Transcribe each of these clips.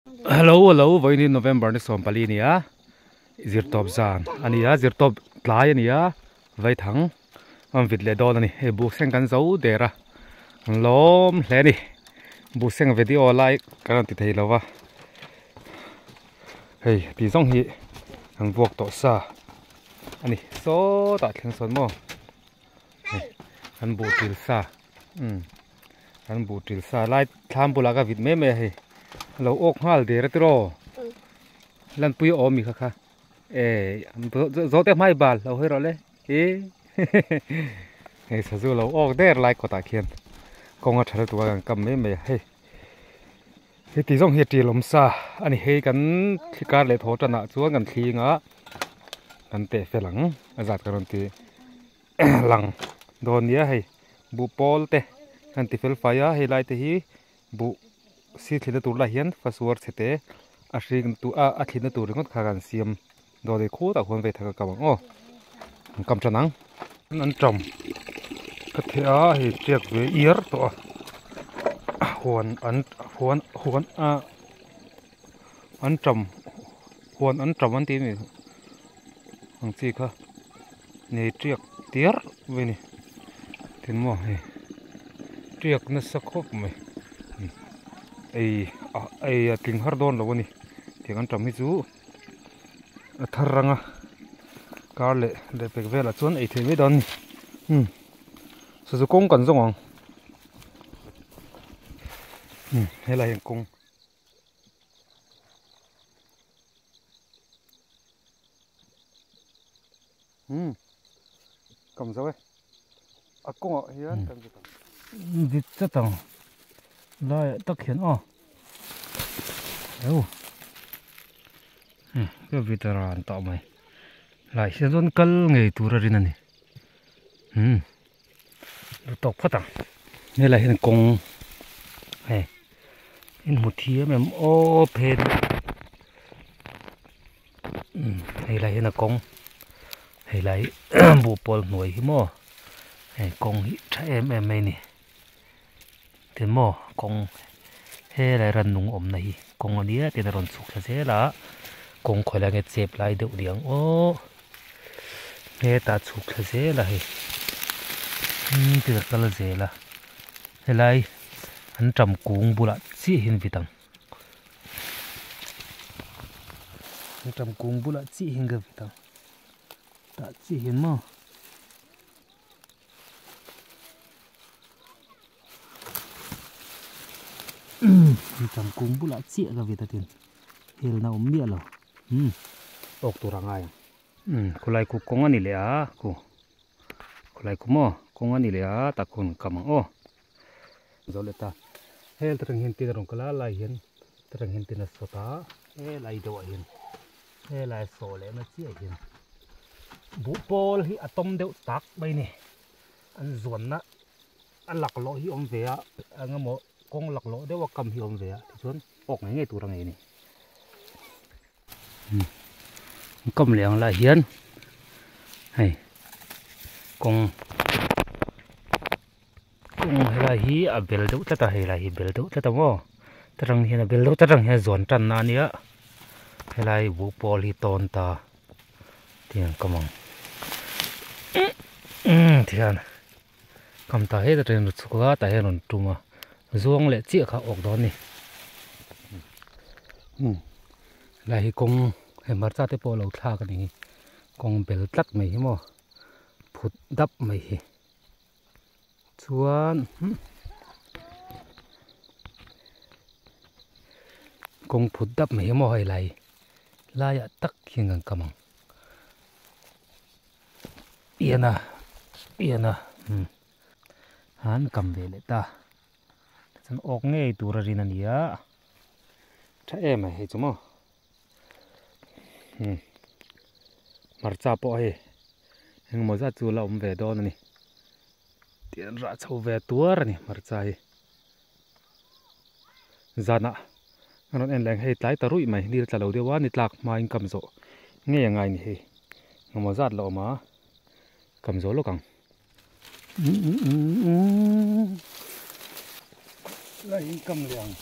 Hello hello vawiin November ni 14 a ni a zirtawp zan a ni a zirtawp tlai a ni a vaithang an vit leh dawn a ni hei buhseng kan zo der a an lawm hle a ni buhseng video lai kan rawn ti thei lo va hei tih zawng hi an vuak tawh sa a ni sawtah thleng sawn maw hei an buh til sa umm. Kan buh ṭil sa lai thlam bulah ka vit mai mai a hei a lo awk nghal der a tiraw lanpui a awm mi kha kha e zawh te hmai bal lo hawi rawh le e hei sazu lo awk der lai kawtah khian kawng a ṭha lutuk a kan kam mai mai a hei heti zawng hi a ṭil awm sa a ni hei kan thli kar leh thaw ṭanah chuan kan thling a kan teh fel ang a zat ka rawn ti. Lang dawn nia hei buh pawl te an ti fel fai a hei lai te hi buh si thlina tur lai hian fasuar chhe te a hring tu a a thlina tur ringawt kha kan siam dawn a ni khutah khuan vei thak a kam ang aw an kam tan ang an tam ka theh a hei tiak ve iar tawh a huan an huan huan a an tam huan an tam an tih a ni ang chi kha. Nei tiak tiar mai a ni tin maw hei tiak nasa khawp mai ei ah ei a tling har dawn lo a ni tiang an tam hi chu a thar anga kar leh leh pek velah chuan ei theih mai dawn a ni umm sazu kawng kan zawng ang umm helai hian kawng. Umm kam zo e a kawngah hian kan zut ang. Vit chat ang laiah tak hian aw eu ka vit a ran tawh mai lai hian chuan kal ngei tur a rin a ni umm lu tawk phawt ang helai hian kawng hei in hmu thiam em aw phen. Hei lai hian a kawng hei lai buh pawl hnuai hi maw hei kawng hi tha em em mai a ni tin maw kawng helai rannung awmna hi kawng a nia tin a rawn chhuk thla zel a kawng khawi lai nge chep lai deuh niang aw hetah chhuk thla zel a hei tin a kal zel a helai an tam kung bulah chiah hian vit ang. Ram kung bulah chiah hian ka vit ang tah chiah hian maw ram kung bulah chiah ka vit a tin helna awm miah lo umm awk tur a ngai ang umm khulai khu kawng a ni leh a khu khulai khu maw kawng a ni leh a tak hun kam ang aw. Zo leh ta hel te tang hian tin a rawn kal a lai hian te tang hian tin a sawt a helai deuhah hian helai sawh leh na chiah hian buh pawl hi a tawm deuh tak mai a ni an zuanna a laklawh hi a awm ve a eng emaw kawng laklawh deuh a kam hi a awm ve a tichuan awk ngei ngei tur a ngei a ni. Kam leh ang lai hian hei kawng kawng helai hi a bel deuh tlat a helai hi bel deuh tlat a maw ta tang hian a bel deuh tlat ang hian zuan tan na ania helai buh pawl hi tawn ta tiang kam ang tihian kam ta heta tang hian rawn chhuk a tah hian rawn tum a zuang leh chiah kha a awk dawn a ni helai hi kawng hei hmarcha te pawh a lo thlak a ni hi kawng bel tlat mai hi maw phut dap mai hi. Chuan kawng phut dap mai hi maw hei lai laiah tak hian kan kam ang ian a ian a an kam ve leh ta chuan awk ngei tur a rin a ni a tha em a hei chu maw hmarcha pawh hei engemaw zat chu la awm ve dawn a ni tih an rah chho ve tuar a ni hmarcha hi zanah a rawn en leh ang hei tlai ta ruih mai nil tla lo deuh a ni tlak hmain kam zawh ngei a ngai a ni hei engemaw zat la awm a kam zawh lawk ang. La in kam leh ang.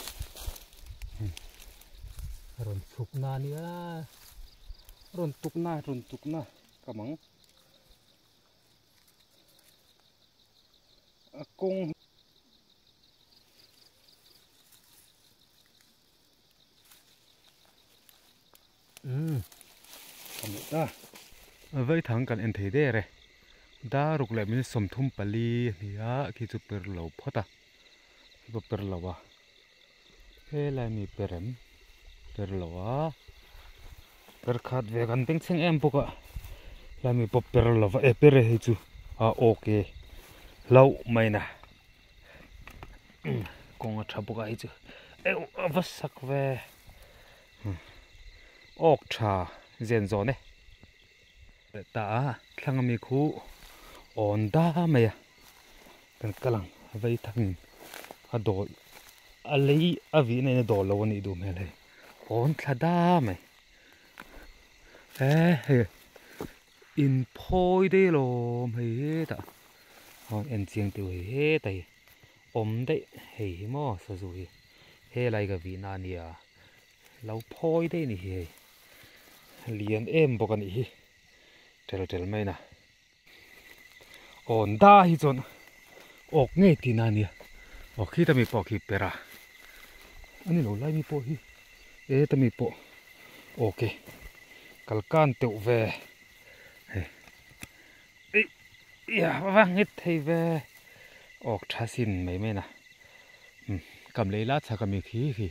Rawn chhuk na ania rawn tuk na rawn tuk na ka mang a kawng umm ka hmuh ta vaithang kan en thei der e daruk leh min 34 a ni a khi chu per lo phawt a khi pawh per lo a. Helai mi per em per lo a per khat ve kan beng thleng em bawk a helai mi pawh per lo va e per e hei chu a awk e hlauh mai na kawng a tha bawk a hei chu eh a va sak ve awk tha zen zawn e ta a thlang ami khu awn da mai a. Kan kal ang vei thangin a dawl a lei a vihna in a dawl lo a nih duh hmel hei awn thla da mai e hei in phawi daih alawm hei hetah aw en chiang teuh hei hetah hi awm daih hei hi maw sazu hi helai ka vihna a nia lo phawi daih a ni hi hei lian em bawk a nih hi tel tel mai na. Awn da hi chuan awk ngei tihna a nia aw khi ta mi pawh khi per a a ni lo lai mi pawh hi e ta mi pawh awk e kal kan teuh ve hei eih ia va nghet thei ve awk tha sin mai mai na umm kam lei la chhak ami khi khi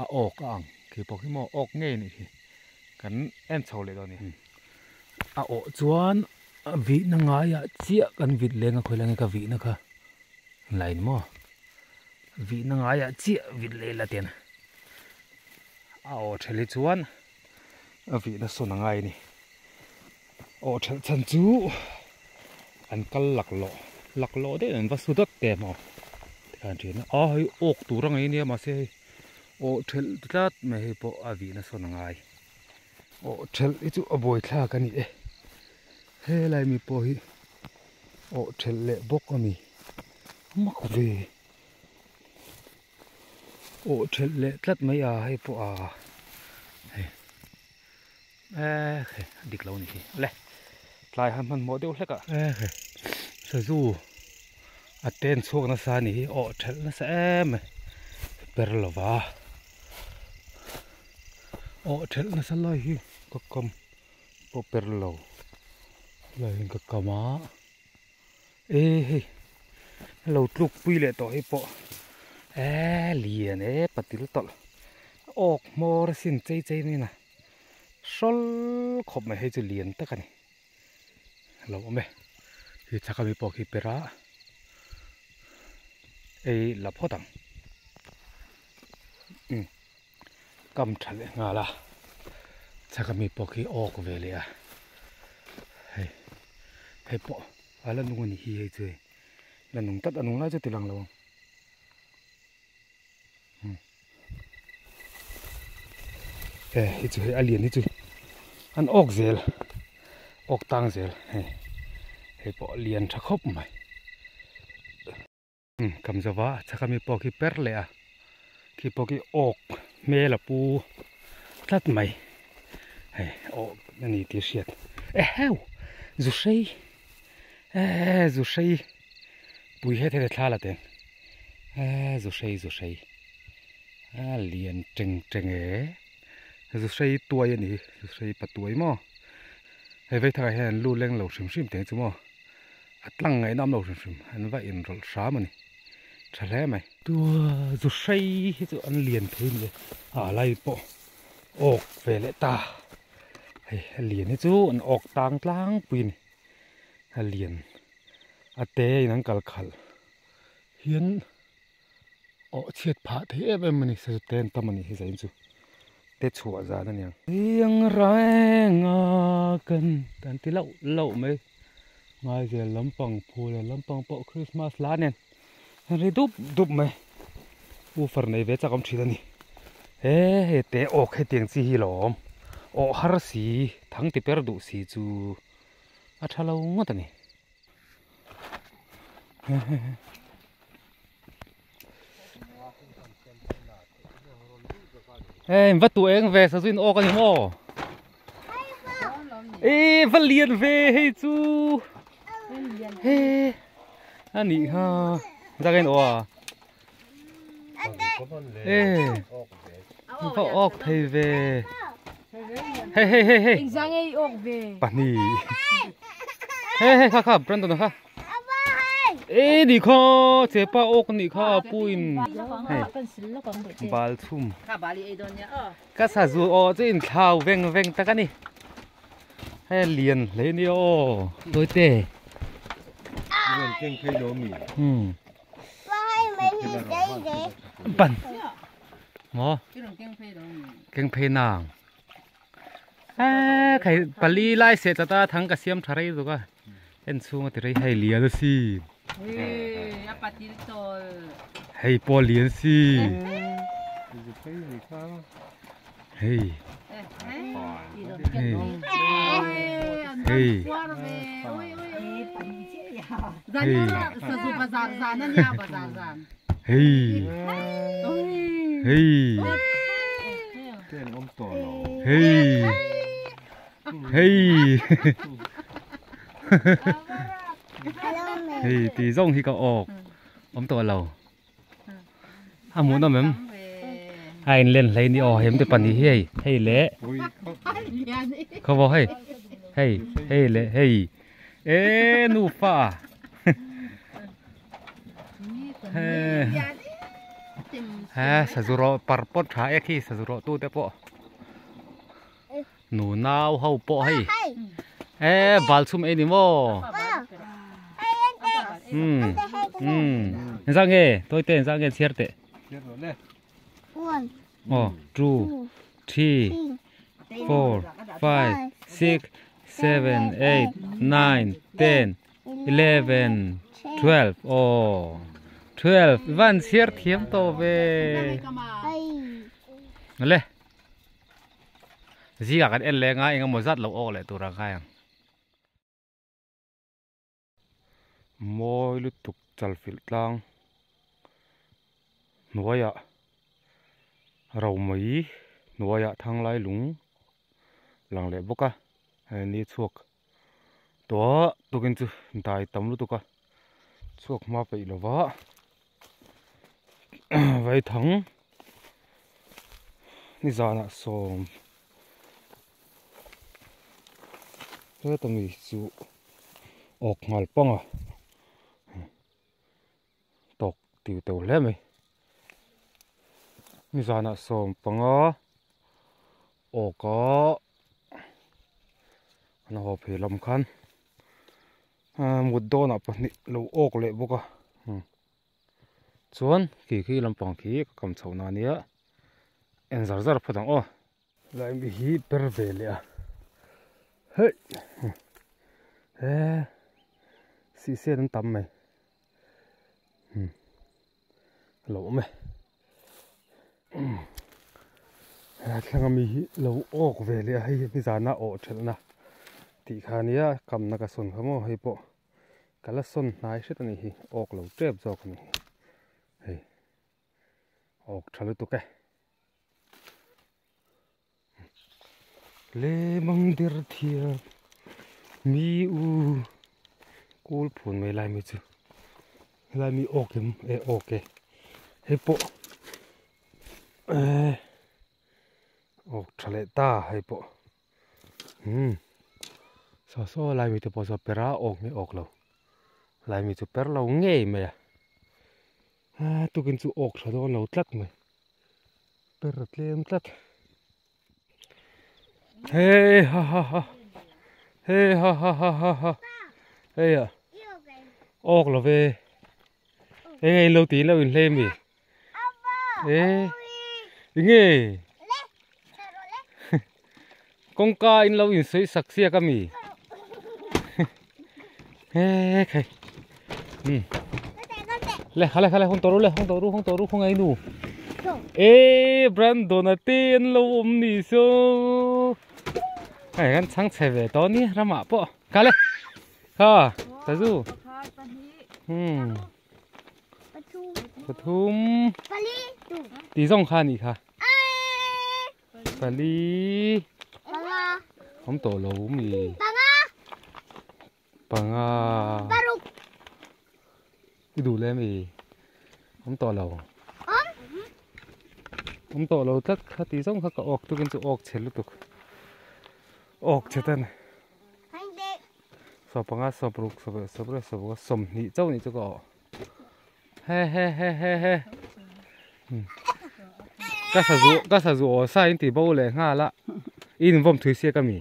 a awk a ang khi pawh khi maw awk ngei a nih hi kan en chho leh dawn a ni a awh chuan a vihna ngaiah chiah kan vit leng a khawilai nge ka vihna kha line maw vihna ngaiah chiah vit leh ila tian a awh thelh hi chuan a vihna sawn a ngai a ni awh thelh chhan chu an kal laklawh laklawh deuh an va su dawt te maw tikhan thian a a hei awk tur a ngei ania mahse hei awh thelh tlat mai hei pawh a vihna sawn a ngai. Aw thelh hi chu a buai thlak a ni e helai mi pawh hi aw thelh leh bawk a ni mak ve aw thelh leh tlat mai a hei pawh a hei eh hei a dik lo a ni hi le tlai han hmanhmawh deuh hlek a eh hei sazu a ten chhuak nasa a ni hi aw thelh nasa em mai per lova. Awh thelh nasa lai hi ka kam pawh per lo lai hian ka kam a e hei lo tluk pui leh tawh hi pawh e lian e patil tawlh awk hmawr a sin chei chei mai na hrawl khawp mai hei chu lian tak a ni lo awm e hi chhak ami pawh khi per a ei la phawt ang umm. Kam tha leh nghal a chhak ami pawh khi awk ve leh a hei hei pawh a la nung a ni hi hei chu hei la nung tlat a nung lai chu ti lang lo ang umm he hi chu hei a lian hi chu an awk zel awk tang zel hei hei pawh lian tha khawp mai. Kam zova chhak ami pawh khi per leh a khi pawh khi awk hmel a pu tlat mai hei awk a ni tih a hriat eheu zu hrei eh zu hrei pui het het a thla la teng eh zu hrei zu hrei a lian teng teng e zu hrei tuai a ni hi zu hrei pa tuai maw hei vei thakah hian an lu leng lo hrim hrim teng chu maw. A tlang ngaih nawm lo hrim hrim an va inrawlh hram a ni tha hle mai. Tua zu hrei hi chu an lian thei ni e a lai pawh awk ve leh ta hei a lian hi chu an awk tang tlangpui a ni a lian a te in an kal khalh hian awh chhiat phah thei em em a ni sazu te an tam a nih hi zain chu te chhuah zan a niang. Riang renga kan kan ti lauh lauh mai Ngaizel lampang phul leh lampang pawh Christmas la nen an ri dup dup mai woofer nei ve chak awm thin a ni he hei te awk hetiang chi hi lawm awh har si thang ti per duh si chu a tha lo ngawt a ni. Hei va tu eng ve sazu in awk a ni maw? E va lian ve hei chu. He a nih kha zak in aw a. E va awk thei ve. Hei hei hei hei. Pahnih. Hei hei kha kha Brandon kha. E ni kha chepa awk ni kha puin hei bal chhum ka sazu aw chu in thlau veng veng tak ani hei lian hle ni aw toite ban maw keng phei nang khai pali lai seh chata thang ka siam tha rei zawk a. En chhung a ti rei hei lian a si. Hei pawh lian si. Hei. Hei. Hei. Hei. Hei. Hei. Hei. Hei ti zawng hi ka awk awm tawh lo. A hmuh nawm em? A in len hlei ni aw hem te pahnih hi hei hei le khaw hei hei hei le hei e nufa he sazu rawh par pawt tha ek hi sazu rawh tu te pawh. Nu nau ho pawh hei e bal chhum ei ni maw um um engzah nge tawi te engzah nge chhiar teh aw two three four five six seven eight nine ten eleven twelve aw twelve i van chhiar thiam tawh ve le. Zingah kan en leng a eng emaw zat lo awk leh tur ang khai ang. Mawi lutuk chalfilh tlang hnuaiah romei hnuaiah thanglai lung lang leh bawk a hei ni chhuak tawh tukin chu dai tam lutuk a chhuak hma peih lova vaithang nizanah sawm heta mi chu awk nghal pang a tawk tiu teuh hle mai nizanah sawm panga awk a an haw phei lam khan mut dawnah pahnih lo awk leh bawk a chuan khi khi lampang khi ka kam chhoh na ania en zar zar phawt ang aw. Lai mi hi per ve leh a hei he sihsen an tam mai a lo awm e he thlanga mi hi lo awk ve leh a hei hi nizana awh thelhna tih kha ania kamna ka sawn kha maw hei pawh ka la sawn hnai hret a nih hi awk lo tep zawk a ni hei awk tha lutuk e. Le mang der thiam mi u kawl phun mai lai mi chu helai mi awk em e awk e hei pawh eh awk tha leh ta hei pawh umm saw saw lai mi te pawh saw per a awk nge awk lo lai mi chu per lo ngei mai a ah tukin chu awk tha dawn lo tlat mai. Per a tlem tlat hei ha ha ha hei ha ha ha ha ha hei a awk lo ve eng nge in lo ti in lo in hle mi e enge kawngka in lo in sawi sak siak a mi he khai um le khale khale hawng tawh ru le hawng tawh ru hawng tawh ru khawngaih nu e Brandon a te an lo awm ni saw hei kan chhang chhe ve tawh ni ramah pawh khale kha sazu um pathum ti zawng kha ni kha. Pali. Panga. Awm tawh lo mi. Panga. Panga. Paruk. I duh leh mi. Awm tawh lo. Awm. Awm tawh lo tlat kha ti zawng kha ka awk tukin chu awk chhe lutuk. Awk chhe tan. Sawpanga sawpruk sawpariat sawpariat sawpakua sawmhnih chauh nih chu ka awh. He he he he he. Ka sazu ka sazu aw sa in ti bo leh nghal a. I invawm thui siak a mi?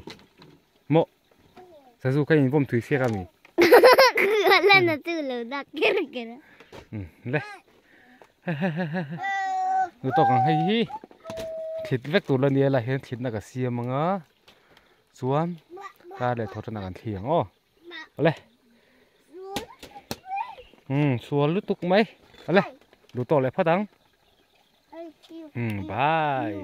Maw? Sazu kha i invawm thui siak a mi? La na chu lo dak ker ker. Le. He he he he. Nu tawk ang hei hi. Thlit vek tur la nia lai hian thlitna ka siam anga. Chuan kar leh thaw tan ah kan thli ang aw. Awle. Um sual lutuk mai. Awle. Lu tawk leh phawt ang. Um bye.